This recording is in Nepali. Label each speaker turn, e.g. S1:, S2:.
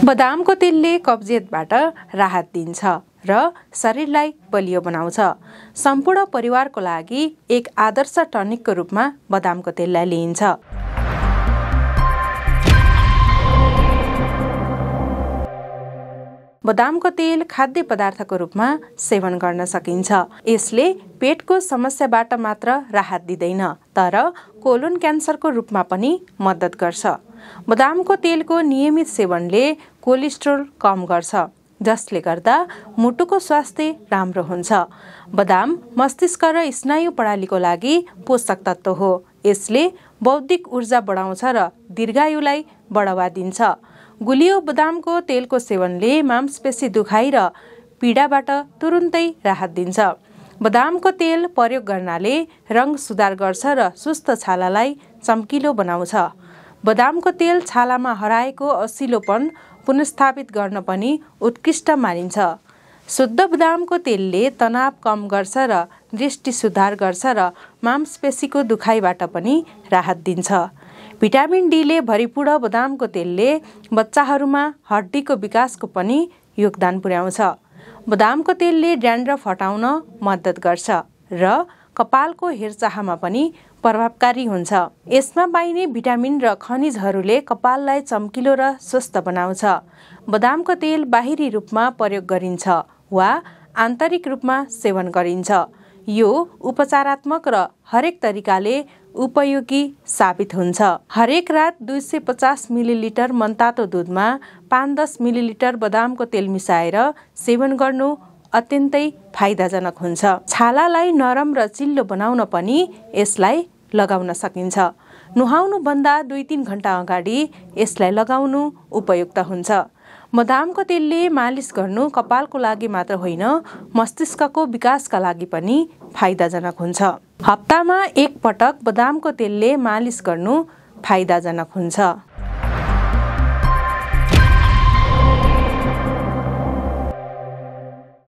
S1: बदामको तेलले कब्जियतबाट राहत दिन्छ र शरीरलाई बलियो बनाउँछ। सम्पूर्ण परिवारको लागि एक आदर्श टनिकको रूपमा बदामको तेललाई लिइन्छ। बदामको तेल खाद्य पदार्थको रूपमा सेवन गर्न सकिन्छ। यसले पेटको समस्याबाट मात्र राहत दिँदैन, तर कोलोन क्यान्सरको रूपमा पनि मद्दत गर्छ। बदामको तेलको नियमित सेवनले कोलेस्ट्रोल कम गर्छ, जसले गर्दा मुटुको स्वास्थ्य राम्रो हुन्छ। बदाम मस्तिष्क र स्नायु प्रणालीको लागि पोषक तत्व हो। यसले बौद्धिक ऊर्जा बढाउँछ र दीर्घायुलाई बढावा दिन्छ। गुलियो बदामको तेलको सेवनले मांसपेशी दुखाइ र पीडाबाट तुरुन्तै राहत दिन्छ। बदामको तेल प्रयोग गर्नाले रङ सुधार गर्छ र सुस्त छालालाई चम्किलो बनाउँछ। बदामको तेल छालामा हराएको असिलोपन पुनर्स्थापित गर्न पनि उत्कृष्ट मानिन्छ। शुद्ध बदामको तेलले तनाव कम गर्छ र दृष्टि सुधार गर्छ र मांसपेशीको दुखाइबाट पनि राहत दिन्छ। भिटामिन डीले भरिपूर्ण बदामको तेलले बच्चाहरूमा हड्डीको विकासको पनि योगदान पुर्याउँछ। बदामको तेलले ड्यान्ड्रफ हटाउन मद्दत गर्छ र कपालको हेरचाहमा पनि प्रभावकारी हुन्छ। यसमा पाइने भिटामिन र खनिजहरूले कपाललाई चम्किलो र स्वस्थ बनाउँछ। बदामको तेल बाहिरी रूपमा प्रयोग गरिन्छ वा आन्तरिक रूपमा सेवन गरिन्छ। यो उपचारात्मक र हरेक तरिकाले उपयोगी साबित हुन्छ। हरेक रात 250 मिलिलिटर मनतातो दुधमा 5-10 मिलिलिटर बदामको तेल मिसाएर सेवन गर्नु अत्यन्तै फाइदाजनक हुन्छ। छालालाई नरम र चिल्लो बनाउन पनि यसलाई लगाउन सकिन्छ। नुहाउनुभन्दा 2-3 घण्टा अगाडि यसलाई लगाउनु उपयुक्त हुन्छ। बदामको तेलले मालिस गर्नु कपालको लागि मात्र होइन, मस्तिष्कको विकासका लागि पनि फाइदाजनक हुन्छ। हप्तामा एक पटक बदामको तेलले मालिस गर्नु फाइदाजनक हुन्छ।